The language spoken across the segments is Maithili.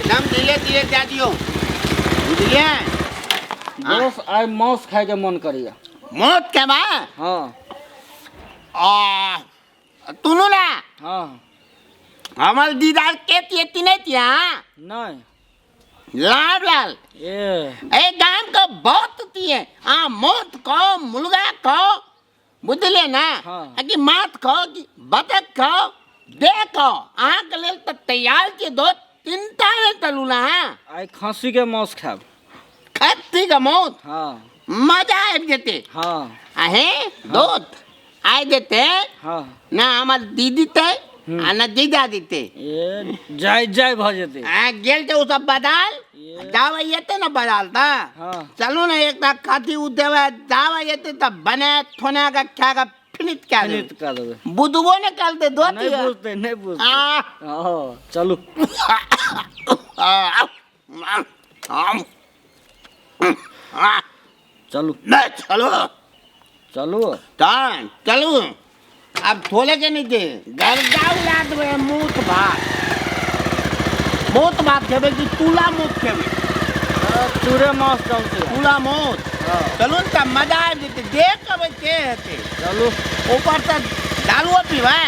एकदम धीरे धीरे दए दियौ, बुझलियै? दोस्त, आइ मांस खायके मन करैया। मौत खेबा? हँ। आ तुनु ना। हँ। हमर दीदार के तिये तिने तिया? नहि। लाल लाल। ए। ए गाम के बहुत तिये आ मौत खाओ, मुर्गा खाओ, बुझलियै ना? हँ। आ कि माछ खाओ कि बतख खाओ, देखो अहाँके लेल तऽ तैयार छियै दोस्त, चिंता नहि चलू ना। आइ खस्सीके मांस खायब। खस्सी के मौत? हँ। मजा आबि जेतै। हँ। आहे दोस्त, आइ जेतै। हँ। ना हमर दीदी ते आ ना जीजा दीते। ए जाय जाय भऽ जेतै। आ गेल छै ओ सब बदाल। ए। जाबै एतै ने बदाल तऽ। हँ। चलू ने, एकटा कथी उ देबै, जाबै एतै तऽ बना थोना के खा के फिनिश कए देबै। फिनिश कऽ देबै। बुझबो ने करतै दोस्त। नहि बुझतै, नहि बुझतै। आ। हँ, चलू। चलू। नहि, चलू। चलू। तहन चलू, आब थोड़े के नहि छै, गरदा उड़ा देबै। मूत भात, मूत भात खेबै कि तुला मूत खेबै? चूरे माछ चलतै। तुला मूत। हँ। चलू ने तऽ मजा आबि जेतै, देख अबै के हेतै। चलू। ऊपरसँ दारुओ पीबै?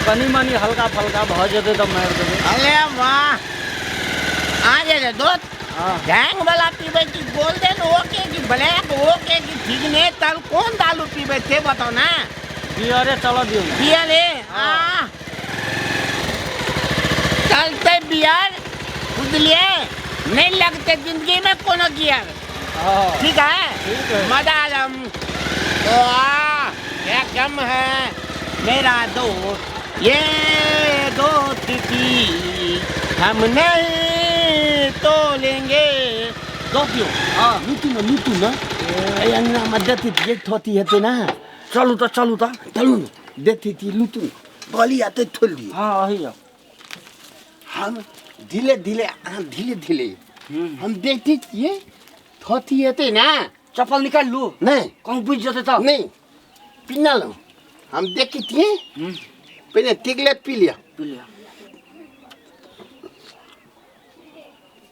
कनि मनि हल्का फल्का भऽ जेतै तऽ मारि देबै। अरे वाह, आ जेतै दोस्त। हँ। गैंग वाला पीबै कि गोल्डन ओके कि ब्लैक ओके कि ठीक नहि तल, कोन दारू पीबै से बताउ ने। बियरे चलऽ दियौ ने। बियर हे। आ चलते बियर, बुझलियै? नहि लगतै जिंदगीमे कोनो गियर। हँ। ठीक है। ठीक है। मजा आ जाम। ओ आ क्या गम है मेरा दोस्त, ये दोस्ती हम नहीं तोलेंगे। दोस्त यौ। हँ। लुतु न, लुतु न, एहि अङ्गनामे देखै छियै थोती हेतै ने। चलू तऽ, चलू तऽ। चलू ने, देखै छी, लुतु न, बली आते थोलि दियौ। हँ, अही जाउ। हम धीरे धीरे, अहाँ धीरे धीरे। हम देखै छियै थोती हेतै ने। चप्पल निकालि लू। नहि। कहूँ बुझि जेतै तऽ। नहि, पिन्हल हम देखै छियै। पहिने टिकलेट पी लिअ। पी लिअ।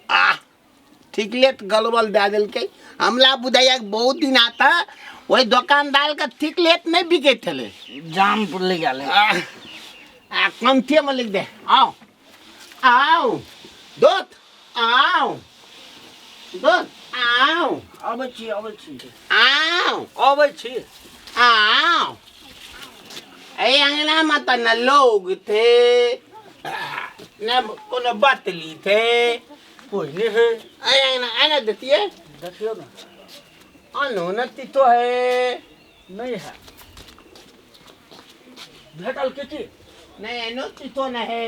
आ थिकलेट गलबल दए देलकै। हमरा बुझाइया बहुत दिन आता ओहि दोकानदारके थिकलेट नहि बिकैत छलै। जाम पर गेल। आ कमतीमे लिख दे। आउ आउ दोस्त, आउ दोस्त, आउ। अबै छी, अबै छी। आउ। अबै छी। आउ। एहि अङ्गनामे तऽ ने लोग थे ने कोनो बतली थे। कोइ नहि है। एहि अङ्गना आने देतियै। देखियौ ने। अनु न तीतो है। नहि है। भेटल के की? नहीं, एनो तीतो न है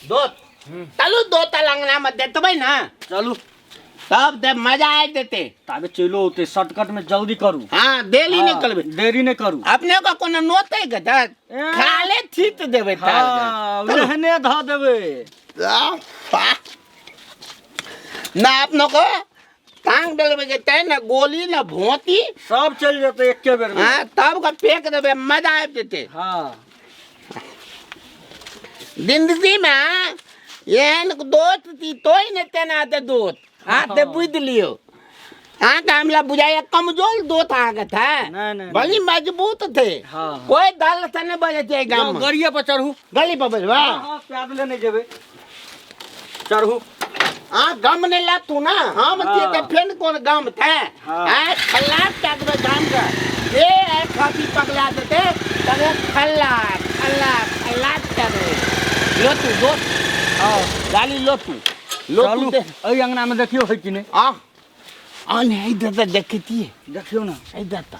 दोस्त। चलू दोस्त, अंगना में देतबै ना। चलू। तब दे मजा आबि जेतै। ताबे चलो औते, शॉर्टकट में जल्दी करू। हाँ, देरी नहीं हाँ, करबै। देरी नहीं करू। अपने को कोनो नोते के दे ए। खाले थीत देबै ताल के। हाँ, चलू। एहने धऽ देबै। आ, वाह। ना अपनो को टांग डलबै जेतै, ना गोली ना भोती। सब चलि जेतै एके बेर में। हाँ, तब के फेंक देबै, मजा आबि जेतै। हाँ। जिंदगी में एहन दोस्त थी तोय ने तेना ते दोस्त हाँ ते बुझ लियो। हाँ, तो हमला बुझाया कमजोर दोस्त अहाँके थे। नहीं, नहीं, बड़ी मजबूत थे। हाँ, हाँ। कोई दल से नहीं बजे थे गांव में। गड़िए पर चढ़ू। गली पर बजवा। हाँ, हाँ, पैदले नहीं जेबै, चढ़ू। हाँ, गम नहीं ला तू ना हम हाँ। थे तो फिर कौन गम थे? हाँ। हाँ, खल्ला तक में गम का ये है, खाती पगला देते तबे खल्ला खल्ला खल्ला कर लो तू दोस्त। हाँ। गाली लो तू, लो तू। चलू। दे। एहि अंगना में देखियौ है कि नहि। आ आ नहीं, इधर तो देखती है। देखियौ ने। इधर तो,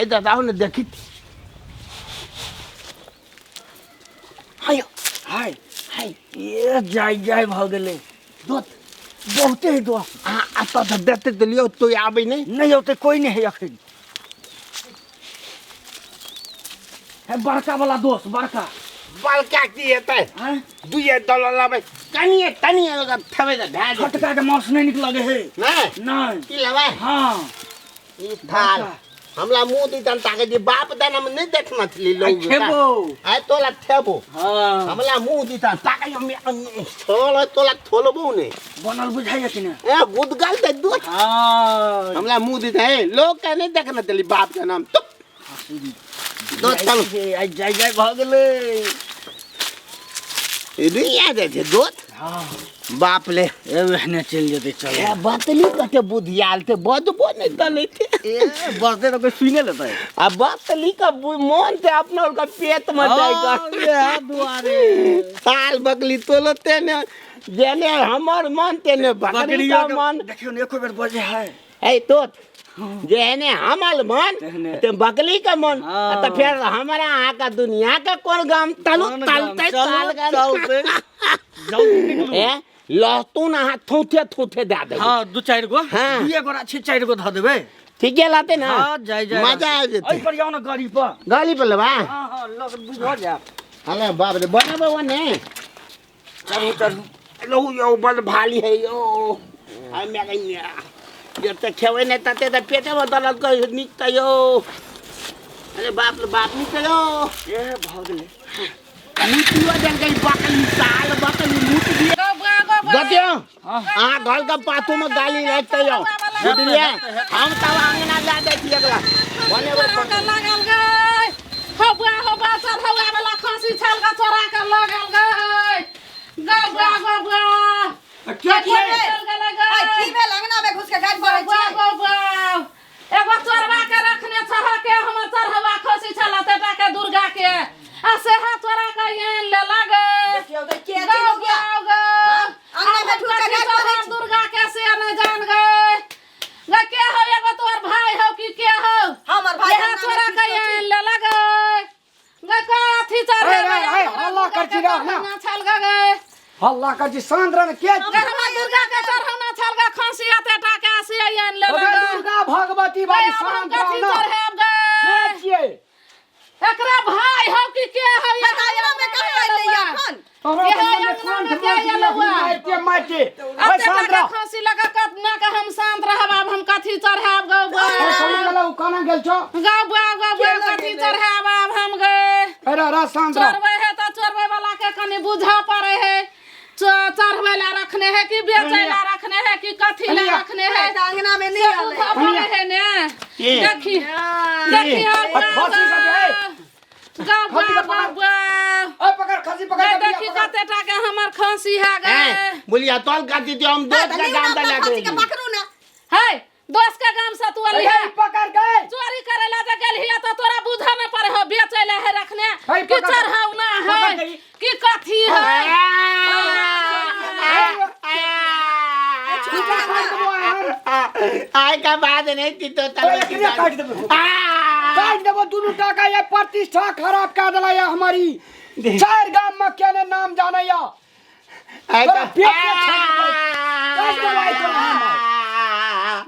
इधर तो आओ ना, देखती। हाय। हाय। हाय। ए जाय जाय भऽ गेलै। दोस्त। बहुते है दोस्त। आ आ तो देखते तो लियो तो आबै नहीं। नहि औते, कोइ नहि है अखन। है बड़का वाला दोस्त, बड़का। बड़का की हेतै? आँय? दुइए डॉलर लेबै, कनिए तनिए ओकरा थेबै तऽ भए जेतै। छोटका के मांस नहि नीक लगे है। नहि? नहि। की लेबै? हाँ। ई थाल। बड़का। हमरा मुंह दिसन ताके जे बाप दाना में नहीं देखना छली लोग खेबो। आय तोला खेबो। हाँ। हमरा मुंह दिसन ताके हम छोल तोला थोलबो ने बनल बुझाइए कि ना? ए गुदगल दे दूध। हाँ। हमरा मुंह दिसन ए लोग के नहीं देखना छली बाप के नाम तो दो चल। आइ जाय जाय भ गेलै। रिया दे छे दूध। हाँ। बाप ले। ए एहने चलि जेतै चल। ए बतली कते बुधियाल थे बजबो नहीं तले थे। ए बजते तो कोई सुने लेतै। आ बतली का मन से अपना उनका पेट में जाएगा। हाँ, दुआरे। साल बकली तोलते ने जेने हमर मन तेने बकरी का मन। देखियो ने एको बेर बजे है। ए तो जेने हमर मन ते बकली का मन। हाँ। तो फिर हमारा यहाँ का दुनिया का कौन गाम तलु तलते साल चलते जल्दी निकलू। ए लहसुन अहाँ थोथे थोथे दे देबै। हाँ दू चारि गो। हाँ। दुए गोरा छै चारि गो धऽ देबै। ठीक है लाते ना। हाँ जाय जाय। मजा आ जेतै। एहि पर जाउ ना गाड़ी पर। गाड़ी पर लेबा? हाँ हाँ लग बुझ जायब। अरे बाप रे बनेबै ओने। चढ़ू चढ़ू। लहु यौ बड़ भाली है यौ। आ मैं कहिया जते खेबै नै तते त पेटे में दर्द कर निकतै यौ। अरे बाप रे बाप निकतै यौ। ए भऽ गेलै। मुतियो देलकै बकली साल बकली मुत दिए। दतियो अहाँ घर के पाथू में गाली राखते यौ बुझलियै। हम तब अंगना जा दै छी एकरा बनेबै लागल गै हौवा हौवा चढ़ौआ वाला खसी छाल के चोरा के लगल गै गौवा गौवा। के चल गेलै गै। की भेल अंगना में घुस के गाड़ी भरै गौवा छी? गौवा एगो चोरबा के रखने छह के हमर चढ़ौआ खसी छल तेटा के दुर्गा के आ सेहा चोरा के आनि लेला गै। देखियौ गै के गौ चलि गया? गौ गौ। अंगना में घुस के गाड़ी भरै छी। दुर्गा के से नहि जान गै। गै के हौ एगो तोहर भाई हौ कि के हौ? हमर भाई इएह अंगना में चोरा घुसि के के आनि लेला गै। गै कथी चढ़ेबै? ए, ए, हल्ला कर छी रह ना। छल गै। हल्ला कर छी शांत रह के गै हमरा दुर्गा के चढ़ौना छल गै खसी एतेटा के से आनि लेला गै। दुर्गा भगवती गै, बारी आब हम शांत रह कथी ना। चढ़ेब गै? के छियै? एकरा भाई हौ कि के हौ? हँ, तऽ अंगना में कहाँ एलै अखन? तोरा इएह तऽ मने अंगना कान में धरने के छी, एलौ आ? मारिते मारिते। ओए एतेटा शांत के रह। खसी लगा कतना के हम शांत रहब आब हम कथी चढ़ायब गौ ओए शांत गौ रह, उ कना गेल छौ? गौ गौ गौ गौ कथी चढ़ायब आब हम गै? अरे रह शांत रह। चढ़बै है तऽ चोरबै वाला के कनि बुझऽ पड़ै है। चढ़बै ला रखने है कि बेचै ला रखने है कि कथी ला रखने है? तऽ अंगना में से नहि एलै। बुझऽ पड़ै है ने। देखी देखी आ खसी सब ए, गौ गौ खसी के गौ पकड़। गौ। ओए पकड़ खसी पकड़ गै के देखी पकड़। कतेटा के हमर खसी है गै। ए बुलिया तोल का दीदी हम हँ, दोस्त तऽ का लिउ दाम ना दे अपना लगे खसी के पकड़ू ना। है दोस्त के गाम से तू अली ए, है। पकड़ गए। चोरी करे ला जे गेलही तऽ तोरा बुझऽ नहि पड़े हो बेचै ला है रखने है, कि पकड़। चढ़ौना पकड़ है गई। कि कथी है? छुटा काट देबो यार। आय का बाद नहीं थी तो ओए, एकरे काट देबो। काट देबो दुनू टाका ये प्रतिष्ठा खराब कर देला या हमारी। चार गाम में केने नाम जाने या। आय तोरा का पेट में छानी पड़े। काट देबो आइ तोरा हम।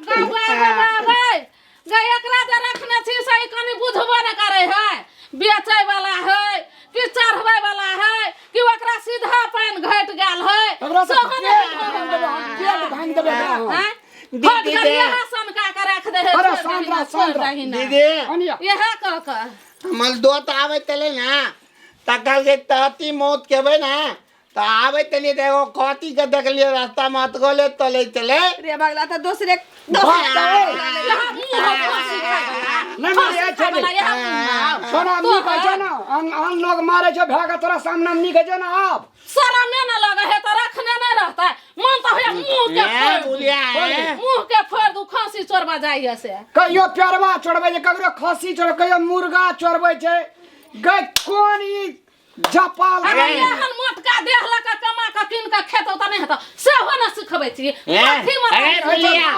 गौ गौ गौ गौ गै एकरा जे रखने छी से ई कनि बुझबो नहि करै है। बेचै वाला है कि चढ़बै वाला है कि ओकरा सीधा पानि घटि गेल है? तोरा तऽ सेहो नहि पेट भांगि देबो हम, पेट भांगि देबो एकरा हम। आँय? दीदी फट कर दे। इएह सनका के राखि दे है, अरे छोड़ि शांत दही रह, ना, शांत छोड़ि रह। दही ना। दीदी अनिया। इएह कह कऽ हमर दोस्त आबै तले ना तकल के तहती मौत केबै ना तऽ आबै तलिए तऽ एगो कथी के देखलिए रास्ता में अतगोले तले चले। रे बगला तऽ दोसरे भाग तऽ ए। इएह मुँह हौ खसी खाय वाला। नहि मारे, खसी ए, खाय छोड़ दे। वाला इएह मुँह हौ। सोना नीक होइ छै ना, आन आन लोग मारे छै भए के तोरा सामने मे नीक होइ छै ना आब। शरमे न लगे है तऽ रखने नहि रहतै। मन तऽ होइए मुँह के ए फोड़ि दू। बुलिया ए। मुँह के फोड़ि दू खसी चोरबा जाइए से। कहियो पेरवा चोरबै छै, ककरो खसी चोर, कहियो मुर्गा चोरबै छै। गै कोन ई जपाल अरे गै? एहन मोटका देह लऽ कऽ कमा कऽ कीन कऽ खेतौ तऽ नहि हेतौ सेहो ने सिखबै छी। ए, कथी मत ए, बुलिया,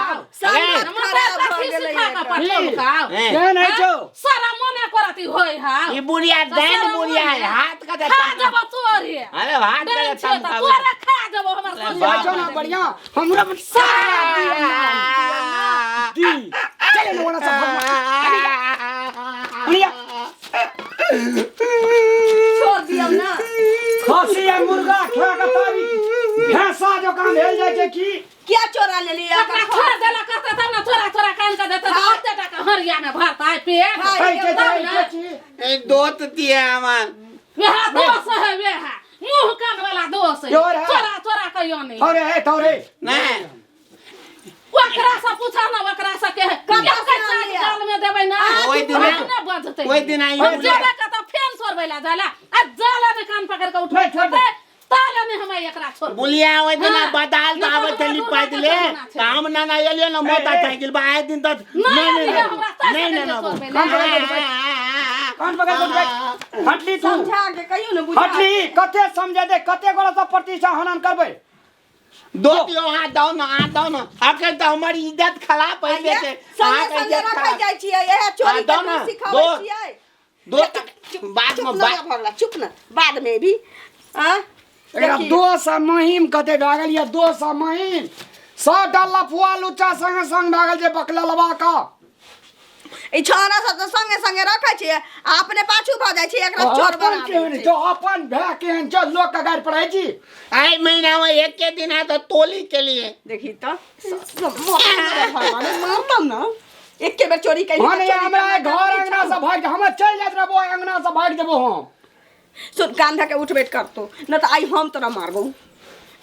ए, मटर कथी सिखा कऽ पठौलकौ? ए, केहन होइ छौ? शरमो नहि करती होय हौ। ई बुढ़िया तऽ दैन शरमो बुढ़िया है नहि। हाथ का खा जेबो तोरे। अरे हाथ का डाइन छियै तऽ तोरे खा जेबो हमर अरे खसी। होइ छौ ना बढ़िया? हमरा दी। चल ने ओना से भगवा। अनिया। छोड़ दियौ ना। खसी आ मुर्गा खा के तारी भैंसा जकाँ भेल जाइ छै की? किया चोरा लेली ओकरा छोड़ देला कहते तब ना चोरा चोरा कान के देते तऽ ओते टाका हरिया में भरता पेट। हाँ, छै छै तब छै ना। छै छी। ए, दोत दिए हमार। वएह दोष है, वएह मुंह कान वाला दोष है। तोर है। चोरा चोरा कहियो नहीं। थोड़े है थोड़े। नहीं। ओकरा से पूछा ना, ओकरा से के है। कतऽ के से चाल आनलियै? जाल में देबै ना। ओहि दिना- अपने बजतै। ओहि दिना ई और बुझा- जेबे के तऽ फेन छोड़बै ला जाला। आ जाला में कान पकड़ के उठबै नहीं, छोड़ दे। छतै, ताले में हम एकरा छोड़बै। बुलिया ओहि दिना हाँ। बदाल तऽ आबै छली नहि, पैदले, नहि, तऽ हम नाना एलियै ने मोटरसाइकिल पर, आइ दिन तक नहि, नहीं नहि, नहीं हमरा ताहि नहीं से नहीं छोड़बै कान ला। पकड़ के उठबै। कान पकड़ के उठबै। हटली तू। समझा के कहियो ने बुझा। हटली कते समझे दे कते गोरा सब प्रतिष्ठा हनन करबै। दो दियो हाथ दो ना, हाथ दो ना, अखन तऽ हमर इज्जत खराब भए जेतै। संगे अहाँके संगे इज्जत रखै खराब। जाइ छियै, इएह चोरी हाँ, दो के ना, सिखाबै दो। छियै। दो चुप बाद में ना बात भगला, चुप ना, बाद में भी। हाँ एकरा देखियौ। दोस आ महिम कते भए गेल ये दोस आ महिम सबटा लफुआ लुच्चा संगे संग भए गेल छै बकललवा का। ई छौड़ा सब तऽ संगे संगे रखै छियै आ अपने पाछू भऽ जाइ छियै, एकरा चोर अपन बना केहन दै छै। छौ, अपन भाय केहन छौ, लोक के गारि पढ़ै छी। आइ महीना में एके दिन आ तऽ तोली के लिए। देखी तऽ मारतौ ना, एके बेर चोरी कैली। हँ, हमरा घर अंगना से भागि हम चलि जाइत रहबो, अंगना से भागि जेबो हम। सुन, कान धके उठ बैठ करतो न तऽ आइ हम तोरा मारबौ।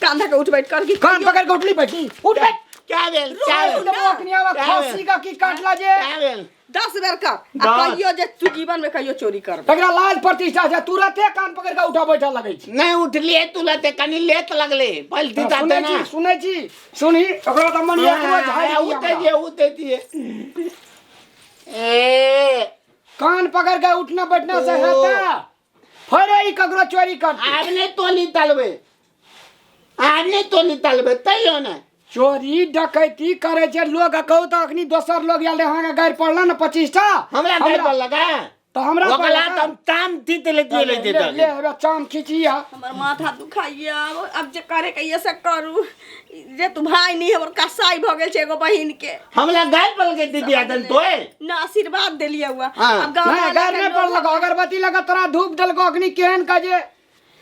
कान धके उठ बैठ कर कि कान पकड़ के उठली बैठली उठ बैठ। क्या भेल, क्या भेल, देबो खसी का की काटला जे क्या भेल? 10 बेर कर आ दस। कहियो जे तू जीवन में कहियो चोरी कर। एकरा लाज प्रतिष्ठा छै, तुरते कान पकड़ के उठा बैठा लगै छै। नहीं उठलिए तुरते, कनी लेट लगले पलटी सुनै जाते छी ना। सुनै छी सुनही ओकरा तऽ मन एकरो झाड़ि दियै उठे हमरा। दिए उठे दिए ए कान पकड़ के उठना बैठना से ओ। हेतै फेर ई ककरो चोरी करतै। आब नहीं तोली तलबे, आब नहीं तोली तलबे तैयो ने चोरी डकैती करे छै लोग। कहू तऽ अखनी दोसर लोग आयल रहै, अहाँके गारि पड़ल ने 25टा हमरा गारि पड़लक है? तऽ हमरा ओकरा पड़लक। तऽ हम ताम तीत लेतियै ले लेतियै ले तऽ। ले, हमरा चाम खींचिया। हमर माथा दुखाइया, अब जे करे के ये से करू। जे तू भाई नहीं हमर कसाई भऽ गेल छै एगो बहिन के। हमरा गारि पड़लकै दीदी आदन तोय ना आशीर्वाद देलियै हुआ। हाँ। अब गाँव नहीं वाला गारि के नहि लोग पड़लक, अगरबत्ती लगा तोरा धूप देलको अखनी केहन का जे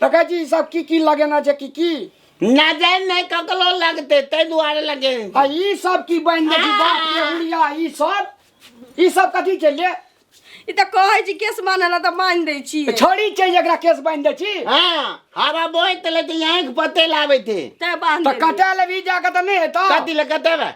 तऽ कहै छी ई सब की की लगेना छै की की नजर नहीं ककरो लगते तै दुआरे लगे। आ ई सब की बनि दै छी बाप रे उड़िया ई सब कथी छै ले? ई तऽ कहै छी केस मानऽ ला तऽ मान दै छी। छोड़ी छै एकरा केस बान्हि दै छी। हाँ हवा बोइत ले तऽ आँखि पते लाबै थे। तैं बान्हि तऽ देलियै। कटा लेबही जाके तऽ नहि हेतौ। कथी ले कटेबै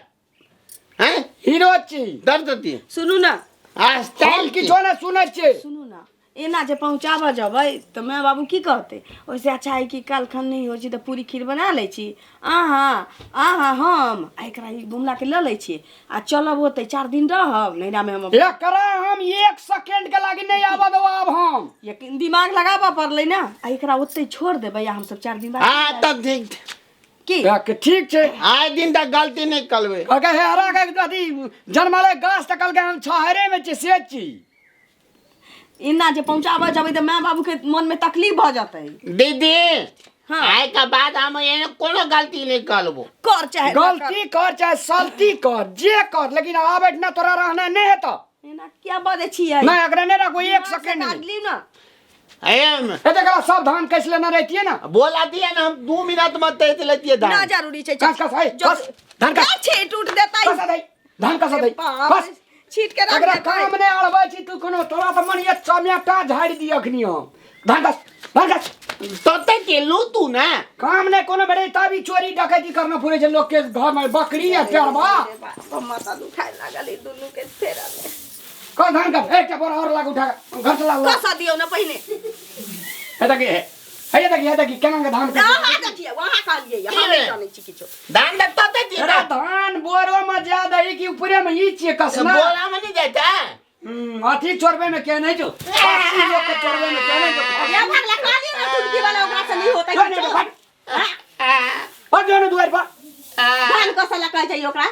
हैं? हीरो छी। दर्द दी। सुनू ना। आ स्टाइल हम किछो नहि सुनै छियै। सुनू ना, एना जे पहुँचाबऽ जेबै तऽ माय बाबू की कहतै? ओहिसँ अच्छा है कि काल्हिखन नहि होइ छै तऽ पूरी खीर बना लै छी अहाँ अहाँ हम आ एकरा ई बुमलाके लऽ लै छी आ चलब ओतै 4 दिन रहब नैहरामे हम। एकरा हम 1 सेकेंड के लागी नहि आबऽ देबो आब हम। यकीन दिमाग लगाबऽ पड़लै ने, आ एकरा ओतै छोड़ देबै आ हमसब 4 दिन बाद। हाँ तब ठीक की ठीक छै। आइ दिन तक गलती नहि करबै। कहलकै हे हरा के अथी जनमलै गाछ तऽ कहलकै हम छहरे मे छी से छी। एना जे पहुँचाबऽ जेबै तऽ माय बाबू के मन में तकलीफ भऽ जेतै। दीदी हाँ। आइ के बाद हम एहन कोनो गलती नहि करबो। कर चाहे ना कर। गलती कर चाहे सलती कर जे कर, लेकिन आब एहिठिना तोरा रहना नहि हेतौ। एना किया बजै छियै? नहि एकरा नहि राखू 1 दिमाग से सेकेंड नहि। काटली ना। एम ए देखला सब धान कैस लेने रहितियै ना। बोला दिया ना, हम 2 मिनट में तैत लेतियै धान। ना जरूरी छै। कस कस है, कस, धान कस। का छीट उठ देतै। कस दे, धान कस दे, बाप कस। रे, छीट के रख एकरा देतै। काम नहि अड़बै छी तू कोनो, तोरा तऽ मन ये चमेटा झाड़ि दिय अखनी हम। धान कस, धान कस। तते केलू तू ना। काम नहि कोनो भेलै तब ई चोरी डकैती करना पड़ै छै लोक के घर में, बकरी आ चरबा। बाप, माथा दुखाय लागल ई दुनू के फेरा में। कौन धान कस? एकटा बोरा और लाग उठा के, घर से लाग। कसा दियौ ना पहिने। हे देखी, हे, हे देखी, हे देखी, केना के धान कस? अहाँ देखियै, अहाँ कहलियै, हम नहि जानै छी किछो। धान तऽ तते छी अरे धान बोरो में ज्यादा है कि ऊपरे में ई छियै कसना? बोरा में नहीं जाता। अथी चोरबे में के नहीं जो। फांसी लोग के चोरबे में के नहीं जो। या भगला कहलियै ना, चुटकी वाला ओकरा से नहीं होतै जो नहीं किछो। जो, हट। हट जो नहीं दुआरि पर। धान कसऽ ला कहै छै ओकरा।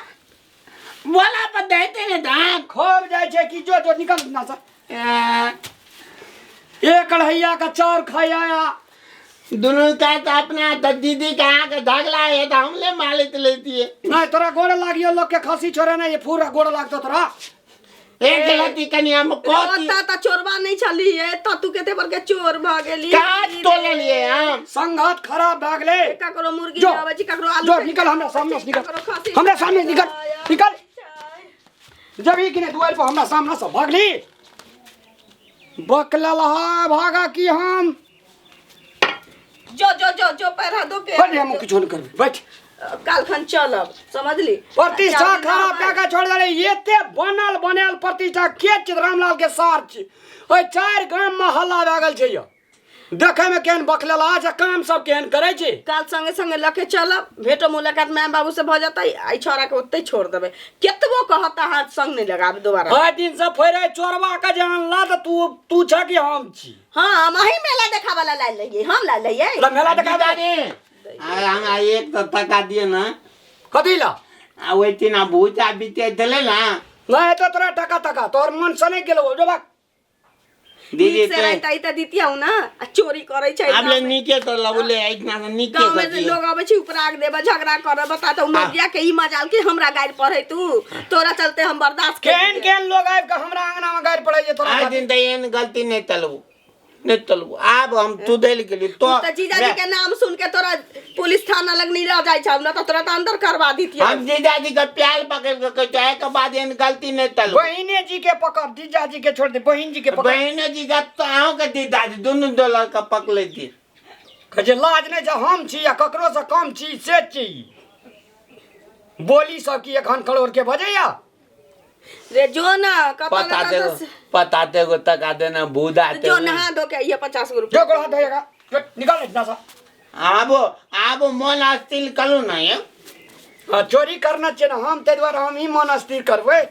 बोला पर देते ने धान। खोब जाइ छै कि जो जो निकल ना सा। एक कढ़ैया का चाउर खाई आया। दुनू का तो अपना तो दीदी का आके झगड़ा है तो हमले मालिक लेती है। नहीं तोरा गोड़ लागियो लोग के खसी छोड़े नहीं, ये पूरा गोड़ लागतो तोरा। एक गलती कनी हम कथी ओतऽ तऽ चोरबा नहि छली एतऽ तू कते बड़के चोर भऽ गेली। काज तोललिए हम। संघत खराब भए गेलै। ककरो मुर्गी जो, आबै छै, ककरो आलू जो निकल हमरा सामने से, निकल ककरो खस्सी। हमरा सामने से, निकल निकल। जब ही कि नहीं दुआर पर हमरा सामने से भागली बकललहा भागा की हम। जो जो जो जो पैर हाथ धो के। बैठ, हम किछो नहीं करबै, बैठ। कालखन चलब, समझली? प्रतिष्ठा खराब कए के छोड़ देले। एते बनल बनायल प्रतिष्ठा के छै? रामलाल के सार छी। ओहि चारि गाम में हल्ला भए गेल छै। यौ देखे में केहन बकलेलहा छै, काम सब केहन करै छै। काल संगे संगे लके चलब, भेटो मुलाकात माय बाबू से भऽ जेतै। आ छौड़ा के ओतै छोड़ देबै, केतबो कहत हाथ संग नहीं लगाबे दोबारा। आइ दिन से फेर चोरबा के जे अनला तऽ तू तू छ कि हम छी? हाँ, हम अही मेला देखाबे ला लायल रहियै, हम लायल रहियै। तोरा मेला देखा दादी, आ हमरा एक तो टका दिए ना। कथी ला? आ ओहि दिना भूजा बीते छलै ना। नहीं तो तोरा टका टका तोहर मन से नहीं गेलो जो बा। दीदी नीक से रहतै तऽ दितियौ ना, आ चोरी करै छै। आब ले नीके तो लगले इतना तो नीके गाँव में जे सकी। लोग अबै छै उपराग देबे, झगड़ा करे। बता तऽ मरिया के ई मजाल के हमरा गारि पढ़ै तू, तोरा चलते हम बर्दाश्त केहन केलियै। केहन लोग आबि के हमरा अंगना में गारि पड़ै छै तोरा आज दिन तऽ एहन गलती नहीं तलबू, नहीं तलबू। आब हम सुधरि गेली तो। तऽ जीजाजी के नाम सुन के तोरा पुलिस थाना लग नहीं रह जाइ छौ ना, तऽ तोरा तऽ अंदर करवा दितियै। हम जीजाजी के प्यार पकड़ के कहै छियै, एहिके बाद एहन गलती नहीं तलबू। बहिने जी के पकड़, जीजा जी के छोड़ दे, बहिन जी के पकड़। बहिनो जी के तो अहूँ के जीजाजी दुनू डॉलर के पकड़े छी। कहै छै लाज नहीं छै, हम छी या ककरो से कम छी से छी। बोली सब की एखन करोड़ के बजैया रे जो ना कतऽ पता ना देगो कतऽ, पता देगो तका देना भूदा। जो नहा धो के आइए, 50 गो रुपया। जो गोड़ हाथ धोएगा, जो निकाल इतना सा। आबो आबो मन अस्थिर करू ना यौ। हाँ, चोरी करना चाहिए ना हम, ताहि दुआरे हम ही मन अस्थिर करबै।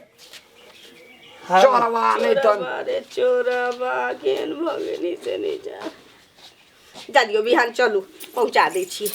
चोरवा नहीं तो। चोरबा रे चोरबा, केहन भऽ गेली से नहि जा। जा दियौ, बिहान चलू, पहुँचा दै छी।